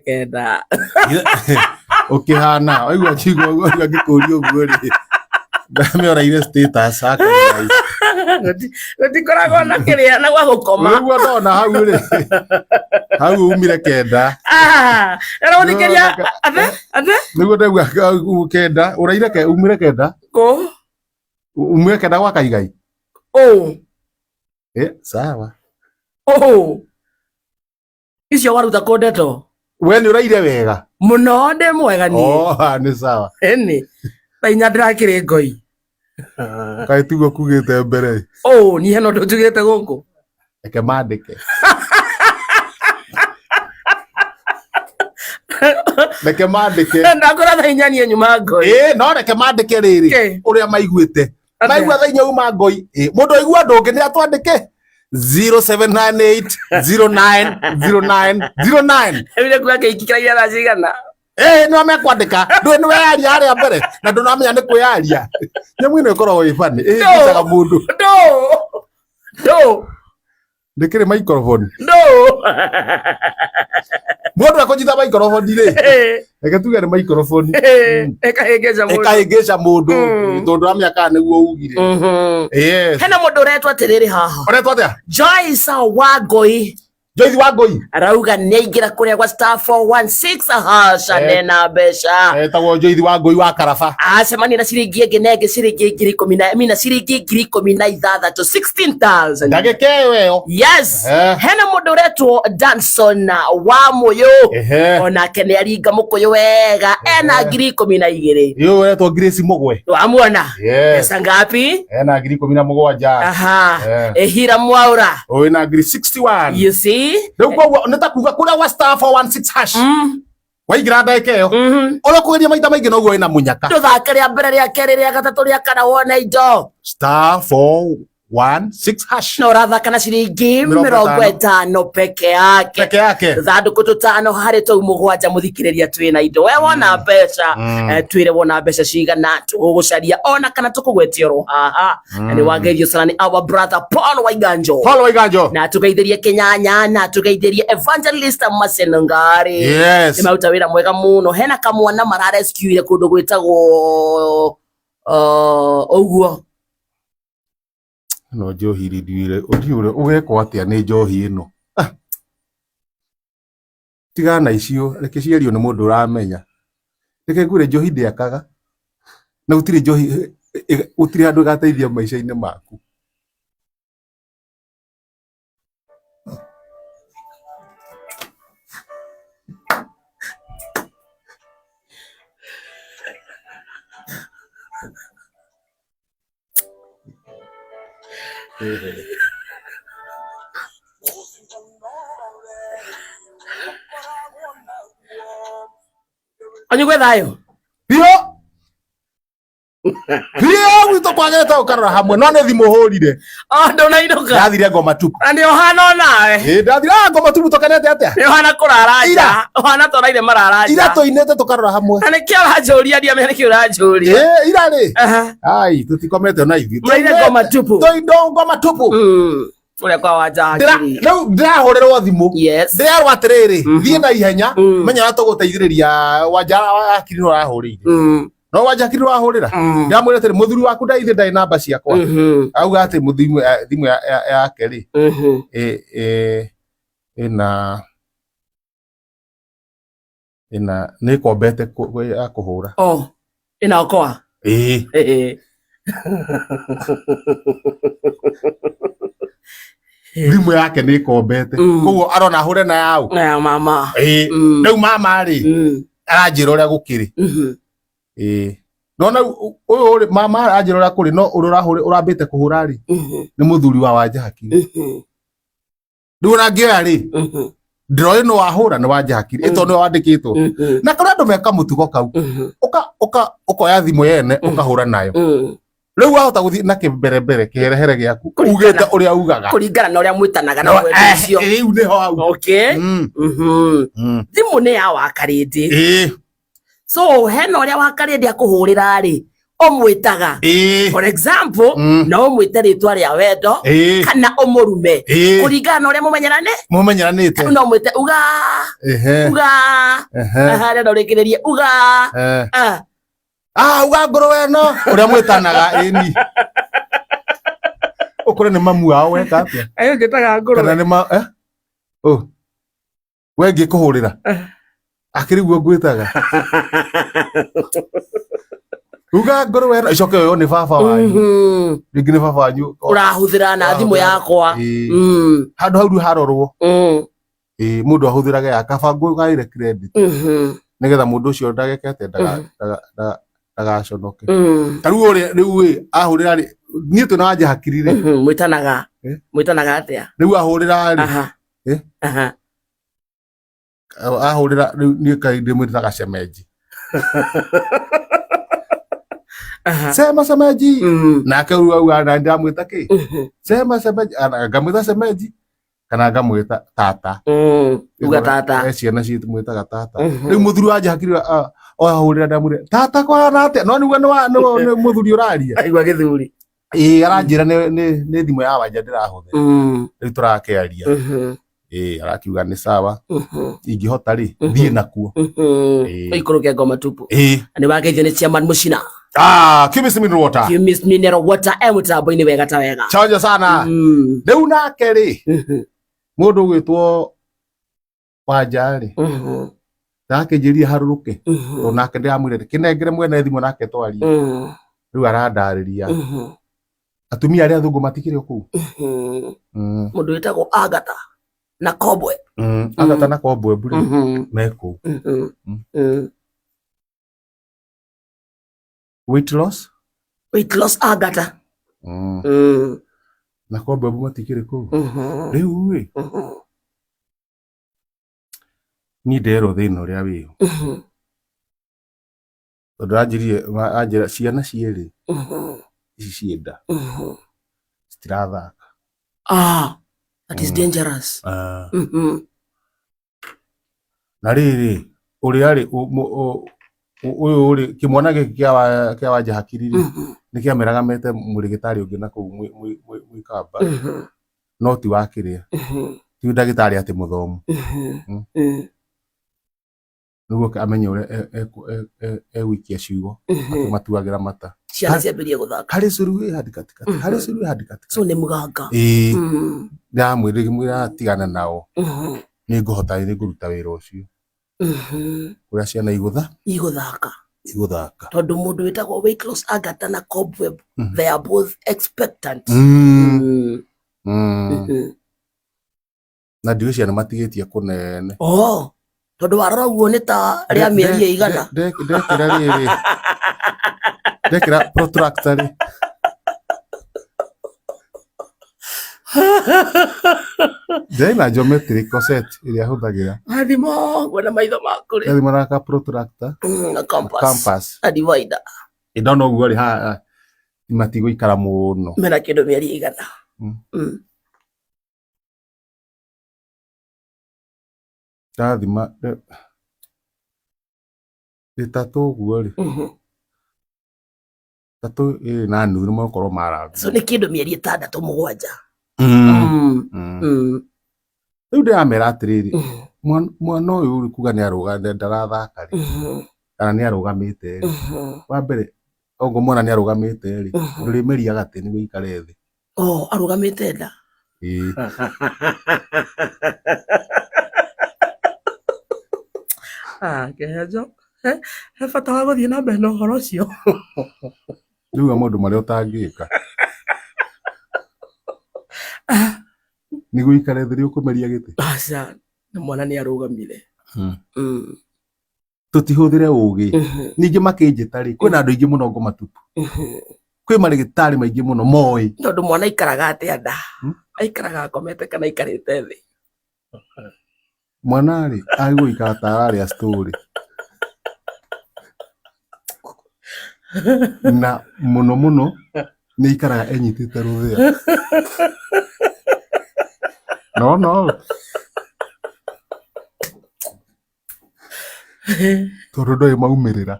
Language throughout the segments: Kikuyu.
Kenda. Ũkĩhana waigua njigua ũguo waigua ngĩkũria ũguo rĩ, ndamĩoraire status akaigai. Gũtikoragwo na kĩrĩa na gwa gũkoma. Nĩguo ndona hau rĩ, hau umire 9. Ah, ũrathikĩria ate ate Nĩguo ndaigua 9, ũraire ke umire 9. Kũ? Umire 9 gwa Kaigai. Ũ. Eh, sawa. Ũ. Icio waruta kũ ndeto? We nĩ ũraire wega. Mũno ndĩ mwega niĩ. Oh, nĩ sawa. Ĩni. Thaa 4 ndĩrakĩrĩ ngoi. Kaĩ tiguo kugĩte mbere. Ũ, niĩ hena ũndũ njugĩte gũkũ. Reke mandĩke. Reke mandĩke. Ndakora thaa 4 niĩ nyuma ngoi. Ĩ, no reke mandĩke rĩrĩ. Kĩ? Ũrĩa maiguĩte. Atĩa? Maigua thaa 4 uma ngoi. Ĩ, mũndũ aigua ũndũ ũngĩ nĩ atwandĩke. 0798 09 09 09. Rĩu nĩ kuga kĩingĩ thaa cigana? Ĩ, nĩo mekwandĩka. Ndũĩ nĩ weyaria harĩa mbere na ndũnamenya nĩ kwĩyaria. Nyamũ ĩno ĩkoragwo ĩ funny. Ĩhĩngĩcaga mũndũ. Ndũ. Ndũ. Ndĩkĩrĩ microphone. Ndũ. Mũndũ ekũnyita microphone rĩ, reke tuge nĩ microphone. Ĩkahĩngĩca mũndũ. Ĩkahĩngĩca mũndũ tondũ ndũramenya kana nĩguo ugire. Yes. Hena mũndũ ũretwo atĩrĩrĩ haha. Ũretwo atĩa? Joyce Wangũi. Joyce Wangũi. Arauga nĩ aingĩra kũrĩa gwa star 416 hash nena mbeca. Etagwo Joyce Wangũi wa Karaba. Acemania na ciringi ĩngĩ na ĩngĩ ciringi ngiri ikũmi na mina ciringi 16,000, 16,000. Ndagĩka ĩyo ĩyo. Yes. Hena mũndũ ũretwo Danson wa Mũyũ. Onake nĩ aringa mũkũyũ wega ena 12,000. Yũ ũretwo Grace Mũgwe. Wamuona? Yes. Pesa ngapi? Ena 17,000. Aha. Ehira Mwaura. Wĩna 61,000. You see? Rĩu koguo nĩ ta kuga kũrĩa gwa star 416 hash. Waingĩra ndagĩka ĩyo. Ũrĩa ũkũgeria maita maingĩ noguo wĩna mũnyaka. Ndũthake rĩa mbere, rĩa kerĩ, rĩa gatatũ, rĩa kana wone indo. Star 416 hash. Na ũrathaka na ciringi 50 peke yake. Peke yake. Thandũkũ tũtano harĩ tũu 7 mũthikĩrĩria twĩna indo. We wona mbeca, twĩre wona mbeca cigana tũgũgũcaria ona kana tũkũgwetie oro haha. Na nĩ wageithio sana nĩ our brother Paul Waiganjo. Paul Waiganjo. Na tũgeithĩrie Kĩnyanya na tũgeithĩrie Evangelist Masenongari. Yes. Nĩ maruta wĩra mwega mũno. Hena kamwana mararescuire kũndũ gwĩtagwo ũguo. No njohi rinduire, ũthiũre ũgekwo atĩa nĩ njohi ĩno? Tigana na icio, reke ciario nĩ mũndũ ũramenya. Reke ngwĩre njohi ndĩakaga, na gũtirĩ njohi, gũtirĩ handũ ĩgateithia maica-inĩ maku. Anyugwe thayũ. Biũ. Biũ gwitũ kwagĩrĩte ũkarora hamwe no nĩ thimũ hũrire. Oh, ndũnainũka. Ndathire ngoma tupu. Na nĩ ũhana onawe. Ĩ ndathire ngoma tupu tũkenete atĩa? Nĩ ũhana kũrara nja. Ũhana ta ũraire marara nja. Ira tũinĩte tũkarora hamwe. Na nĩkĩo ũranjũria ndiamenya nĩkĩo ũranjũria. Ĩ ira rĩ. Ai tũtikomete ona ithuĩ. Mũraire ngoma tupu. Tũindo ngoma tupu. Ũrĩa kwa wanja hakiri. Rĩu ndĩrahũrĩrwo thimũ. Yes. Ndĩrerwo atĩrĩrĩ, thiĩ na ihenya, menya ũrĩa tũgũteithĩrĩria wanja hakiri nĩ ũrahũrĩire. No wanja hakiri ũrahũrĩra. Ndĩramwĩra atĩrĩ, mũthuri waku ndaithĩ ndarĩ namba ciakwa. Auga atĩ thimũ yake rĩ, ĩna ĩna nĩ ĩkombete ya kũhũra. Oh, ĩna okoa. Ĩĩ. Thimũ yake nĩ ĩkombete. Koguo arona ahũre na yaũ? Na ya mama. Ĩĩ. Rĩu mama rĩ, aranjĩra ũrĩa gũkĩrĩ. Ĩĩ. No na ũyũ rĩ, mama aranjĩra ũrĩa kũrĩ, no ũrĩa ũrahũrĩ ũrambĩte kũhũra rĩ, nĩ mũthuri wa Wanja Hakiri. Rĩu ona ngĩoya rĩ, ndĩroĩ nĩ wahũra nĩ Wanja Hakiri, ĩ tondũ nĩwe wandĩkĩtwo. Na kũrĩ andũ meka mũtugo kau, ũkoya thimũ yene, ũkahũra nayo. Rĩu wahota gũthiĩ na kĩmberembere, kĩherehere gĩaku, ugĩte ũrĩa ugaga. Kũringana na ũrĩa mwĩtanaga na No, mwendwa ũcio. rĩu nĩho hau. Okay. Thimũ nĩ ya Wakarĩndĩ. So hena ũrĩa Wakarĩndĩ akũhũrĩra rĩ, Ũmwĩtaga. For example, no ũmwĩte rĩtwa rĩa wendo kana ũmũrume kũringana na ũrĩa mũmenyerane. Mũmenyeranĩte. No ũmwĩte uga uga aha, renda ũrĩkĩrĩrie uga. Ah. Ah, uga ngũrũwe ĩno ũrĩa mwĩtanaga ĩni ũkore nĩ mamu wao weka atĩa? Ayo njĩtaga ngũrũwe. Kana nĩ ma eh? Oh. We ngĩkũhũrĩra akĩrĩ guo ngwĩtaga uga ngũrũwe ĩno icoke ũyũ nĩ baba wanyu, rĩngĩ nĩ baba wanyu Ũrahũthĩra na thimũ yakwa. Ĩĩ. Handũ hau rĩu harorwo, ĩĩ, mũndũ ahũthĩrage ya kaba ngũgaĩre credit nĩgetha mũndũ ũcio ndageke atĩa, ndagaconoke. Ta rĩu ũrĩa rĩu ĩ ahũrĩra rĩ, niĩ twĩna wanja hakiri rĩ. Mwĩtanaga. Eh? Mwĩtanaga atĩa? Rĩu ahũrĩra rĩ, Eh? Ahũrĩra rĩu niĩ kaĩ ndĩmwĩtaga cemenji. Sema cemenji. Nake rĩu auga na ndamwĩta kĩ, sema cemenji. Ana- ngamwĩta cemenji kana ngamwĩta tata. Uga tata. Eh, ciana citũ mwĩtaga tata. Rĩu mũthuri wa hakiri ahũrĩra ndamwĩra tata kũhana atĩa, no nĩguo nĩ mũthuri ũraria. Aigua gĩthuri. Ĩĩ, aranjĩra nĩ thimũ ya wanja ndĩrahũthĩra rĩu tũrakĩaria. Ĩĩ, arakiuga nĩ sawa, ingĩhota rĩ thiĩ nakuo. Ĩĩ. Ũikũrũke ngoma tupu. Ĩĩ. Nĩ wageithio nĩ chairman Mũcina. Ah, Kimisi Mineral Water. Kimis Mineral Water e mũtambo-inĩ wega ta wega. Chonjo sana. Rĩu nake rĩ, mũndũ ũgwĩtwo wanja rĩ, ndakĩnjĩrire harũrũke, tondũ nake ndĩramwĩrire kĩnengere mwene thimũ nake twarie. Rĩu arandarĩria atumia arĩa athũngũ matikĩrĩ o kũu. Mũndũ wĩtagwo Agatha na Kobwe. Agatha na Kobwe rĩ, me kũu. Weight loss. Weight loss Agatha. Na Kobwe matikĩrĩ kũu. Rĩu rĩ, niĩ nderwo thĩna ũrĩa wĩho, tondũ anjĩrire anjĩra ciana cierĩ ici ciĩ nda citirathaka. Ah, that is dangerous. Na rĩrĩ ũrĩa rĩ ũyũ rĩ, kĩmwana gĩkĩ kĩa wanja hakiri rĩ, nĩ kĩameraga mete mũrĩgĩtarĩ ũngĩ na kũu mwĩkamba, no ti wa kĩrĩa, ti ndagĩtarĩ atĩ mũthomu, nĩguo amenye ũrĩa egũikia ciugo akĩmatuagĩra mata. Ciana ciambĩrĩrie gũthaka. Harĩ curu wĩ hadi katikati, harĩ curu wĩ hadi katikati. So nĩ mũganga. Ĩĩ, ndamwĩrire ngĩmwĩra tigana nao, nĩ ngũhota, nĩ ngũruta wĩra ũcio ũrĩa ciana igũthaka. Igũthaka. Tondũ mũndũ wĩtagwo weight loss Agatha na Cobweb, they are both expectant. Na ndiũĩ ciana matigĩtie kũnene. Oh, tondũ warora ũguo nĩ ta rĩa mĩeri ĩigana. Ndekĩra rĩrĩ, ndekĩra protractor rĩ, ndĩrĩ na geometric set ĩrĩa hũthagĩra. Wathima ũguo na maitho maku rĩ. Ndathima na ka protractor Na compass. Compass. Na divider. Ndona ũguo rĩ, haha matigũikara mũno. Mena kĩndũ mĩeri ĩigana. Ndathima ĩtatũ ũguo rĩ, ĩtatũ ĩrĩ na nuthu nĩ megũkorwo marathima. So nĩ kĩndũ mĩeri 6 7. Rĩu ndĩramera atĩrĩrĩ, mwana ũyũ rĩ, kuga nĩ arũga ndarathaka rĩ, kana nĩ arũgamĩte rĩ, wa mbere okorwo mwana nĩ arũgamĩte rĩ, ndũrĩmeria gatĩ nĩguo aikare thĩ. Oh, arũgamĩte nda. Ĩĩ. Ah, Kĩhenjo, he bata wa gũthiĩ na mbere na ũhoro ũcio. Rĩu maũndũ marĩa ũtangĩka nĩguo ikare thĩ nĩ ũkũmeria gĩtĩ. Aca, na mwana nĩ arũgamire. Tũtihũthĩre ũgĩ. Ningĩ makĩnjĩta rĩ, kwĩna andũ aingĩ mũno ngoma tupu. Kwĩ marĩgĩtarĩ maingĩ mũno moĩ. Tondũ mwana aikaraga atĩa nda? Aikaraga akomete kana aikarĩte thĩ? Mwana rĩ, agĩrĩirwo gũikara ta ararĩa story. Na mũno mũno nĩ aikaraga enyitĩte rũthĩa. No no. Tondũ ndoĩ maumĩrĩra.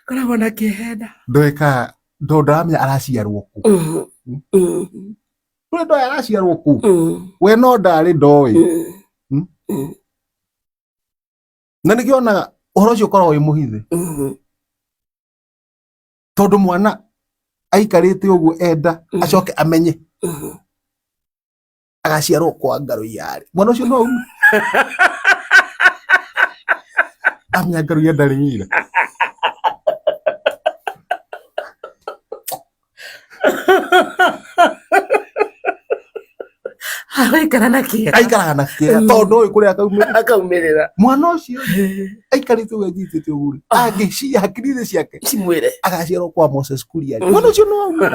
Koragwo na kĩhenda. Ndoĩ ka ndo ndaramenya araciarwo kũ. Ndoĩ ndoĩ araciarwo kũ. We no ndarĩ ndoĩ. Na nĩkĩo onaga ũhoro ũcio ũkoragwo wĩ mũhithe. Tondũ mwana aikarĩte ũguo enda acoke amenye agaciarwo kwa Ngaruiya rĩ, mwana ũcio no aume. Amenya Ngaruiya ndarĩ wĩra. Araikara na kĩeha. Aikaraga na kĩeha tondũ ndoĩ kũrĩa akaumĩrĩra. Akaumĩrĩra. Mwana ũcio aikarĩte ũguo anyitĩte ũguo rĩ, angĩciria hakiri-inĩ ciake Cimwĩre. agaciarwo kwa Moses Kuria rĩ, mwana ũcio no aume.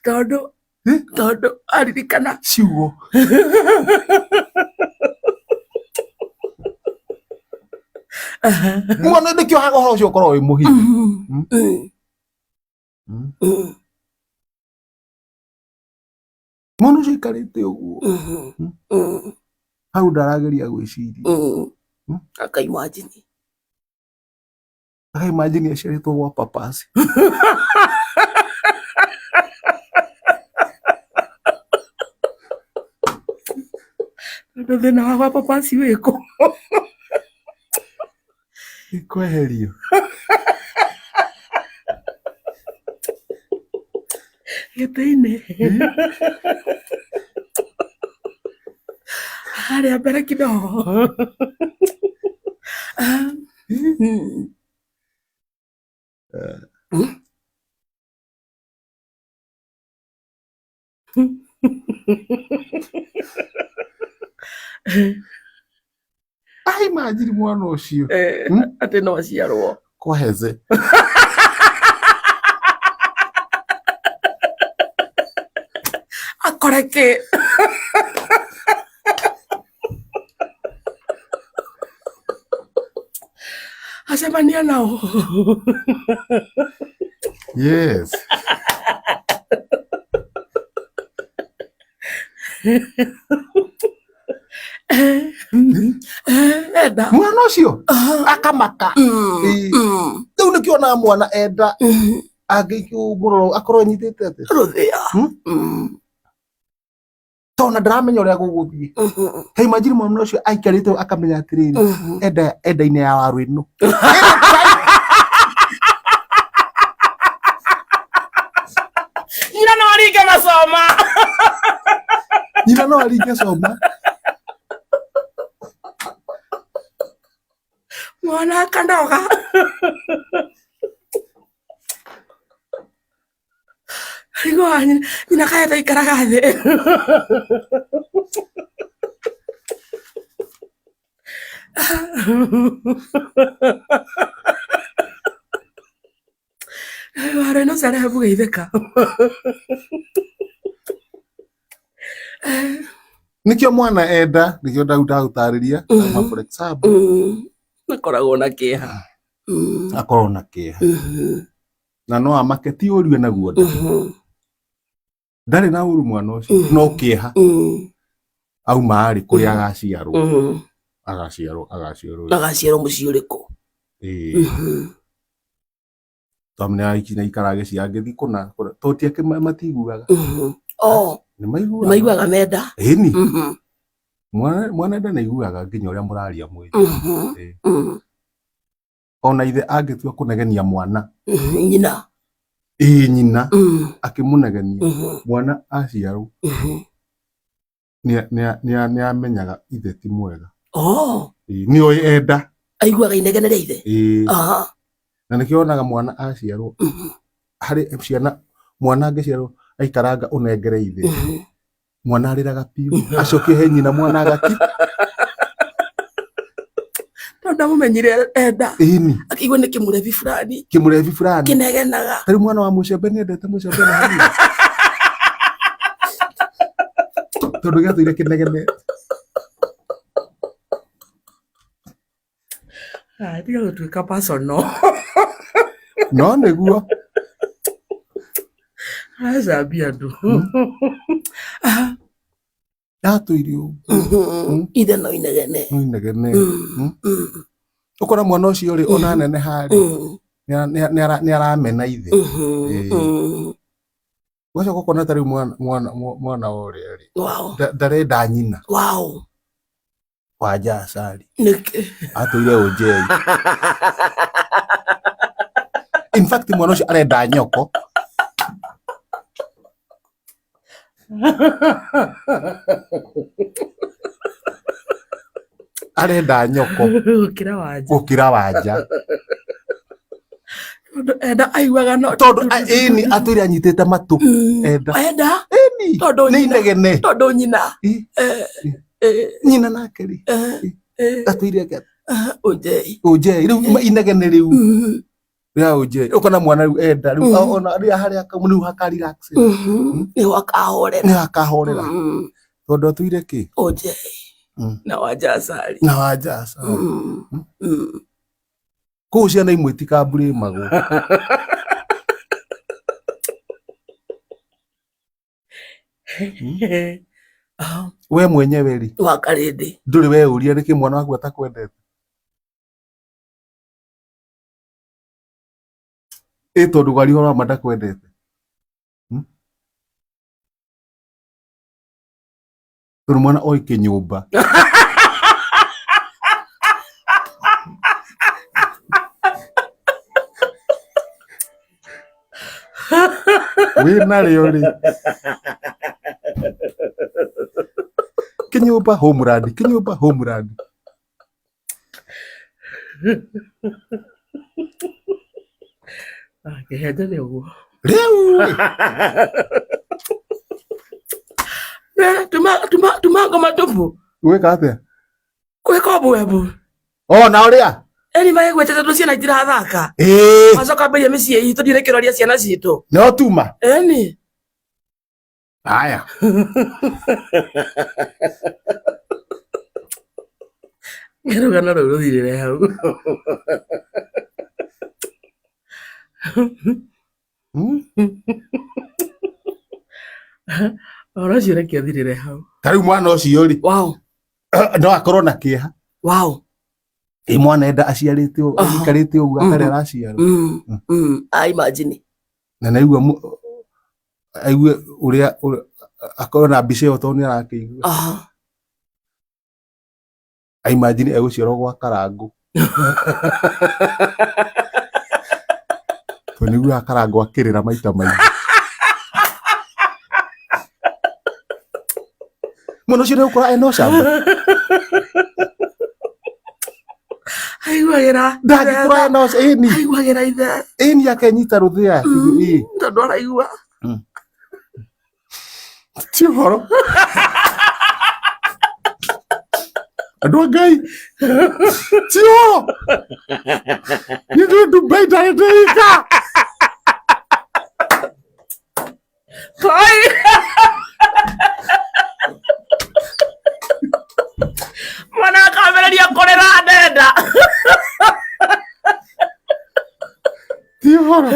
Tondũ tondũ aririkana Ciugo. Mwana nĩkĩo haga ũhoro ũcio ũkoragwo wĩ mũhithe. Mwana ũcio aikarĩte ũguo hau ndarageria gwĩciria. Akaimagine. Akaimagine aciarĩtwo gwa papasi. Tondũ thĩna wa gwa papasi wĩkũ? Kweherio. Gĩtĩ-inĩ. Harĩa mbere kidogo. Aimagine mwana ũcio. Atĩ no aciarwo. Kwa heze. Akore kĩ? Acemania nao. Yes. Enda. Mwana ũcio akamaka. Rĩu nĩkĩo onaga mwana enda angĩmũrora akorwo anyitĩte atĩa. Rũthĩa. Tondũ ndaramenya ũrĩa gũgũthiĩ. Ta imagine mwana ũcio aikarĩte akamenya atĩrĩrĩ, enda enda-inĩ ya waru ĩno. Nyina no aringe macoma. Nyina no aringe coma. Mwana akanoga. Arigwo nyina nyina kaya taikaraga thĩ. Waru ĩno cerebu geithĩka. Nĩkĩo mwana enda, nĩkĩo ndagũtarĩria, for example, Akoragwo na kĩeha. Akorwo na kĩeha. Na no amake ti ũru enaguo nda. Ndarĩ na ũru mwana ũcio, no kĩeha. Auma rĩ kũrĩa agaciarwo. Agaciarwo, agaciarwo. Agaciarwo mũciĩ ũrĩkũ? Ĩĩ. Tondũ nĩ aikaraga gĩcigo angĩthiĩ kũna, tondũ ti atĩ matiguaga. Oh, Nĩ maiguaga. maiguaga menda. Ĩni. Mwana enda nĩ aiguaga nginya ũrĩa mũraria mwĩ. Ona ithe angĩtua kũnegenia mwana. Nyina. Ĩĩ nyina. Akĩmũnegenia. Mwana aciarwo. Nĩ amenyaga ithe ti mwega. Oh. Nĩ oĩ enda. Aiguaga inegene rĩa ithe. Ĩĩ. Na nĩkĩo wonaga mwana aciarwo. Harĩ ciana mwana angĩciarwo aikaranga ũnengere ithe. Mwana arĩraga biũ. Acokie he nyina mwana agaki. Tondũ ndamũmenyire enda. Ĩni. Akĩigua nĩ kĩmũrebi fulani. Kĩmũrebi fulani. Kĩnegenaga. Tarĩu mwana wa mũcembe nĩ endete mũcembe na hanini. Tondũ gĩatũire kĩnegene. Tiga gũtuĩka personal. No nĩguo. Aracambia andũ. Yatũire ũguo. Ithe no inegene. No inegene. Ũkona mwana ũcio rĩ ona neneha rĩ nĩ aramena ithe. Ũgacoka ũkona ta rĩu mwana wa ũrĩa rĩ ndarenda nyina. Wanja Acari. Atũire Ũnjei. In fact mwana ũcio arenda nyoko. Arenda nyoko gũkĩra Wanja. Gũkĩra Wanja. Tondũ enda aiguaga no tondũ ĩni atũire anyitĩte matũ. Enda. Enda. Ĩni. Tondũ nĩ inegene. Tondũ nyina. Nyina nake rĩ. Atũire Ũnjei. Ũnjei. Rĩu inegene rĩu. Ya Ũnjei. Ũkona mwana rĩu enda rĩu ona rĩrĩa harĩa rĩu haka relax. Nĩho akahorera. Nĩho akahorera. Tondũ atũire kĩ? Ũnjei. Na Wanja Acari. Na Wanja Acari. Kũu ciana imwe itikambũrĩmagwo. We mwenyewe rĩ Wakarĩndĩ. Ndũrĩ weyũria nĩkĩ mwana waku atakwendete? Ĩ tondũ kwaria ũhoro wa ma ndakwendete. Tondũ mwana oĩ kĩnyũmba. Wĩ narĩo rĩ. Kĩnyũmba homeland, kĩnyũmba homeland. Kĩhenja nĩ ũguo. Rĩu Tuma ngoma tupu. Gwĩka atĩa? Gwĩka ũmbwembu. O na ũrĩa? Eni magĩgwĩte tondũ ciana itirathaka. Ĩĩ. Macoka ambĩrĩria mĩciĩ itũ ndiũrĩ kĩroria ciana citũ. No tuma. Eni. Haya. Rũgano rũu rũthirĩre hau. Ũhoro ũcio reke ũthirĩre hau. Ta rĩu mwana ũcio rĩ. Wow. No akorwo na kĩeha. Wow. Ĩ mwana enda aciarĩte aikarĩte ũguo atarĩ araciarwo. I imagine. Na naigua aigue ũrĩa akorwo na mbica ĩyo tondũ nĩ arakĩigua. I imagine egũciarwo gwa Karangũ. Tondũ nĩguo Karangũ akĩrĩra maita maingĩ. Mwana ũcio nĩegũkora ena ũcamba. Aiguagĩra. Ndangĩkora ena ũcamba. Ĩni. Aiguagĩra ithe. Ĩni akenyita rũthĩa. Tondũ araigua. Ti ũhoro. Andũ a Ngai. Ti ũhoro. Niĩ ndĩ Dubai ndarĩ ndĩika. Kai. Mwana akambĩrĩria kũrĩra ndenda. Ti ũhoro.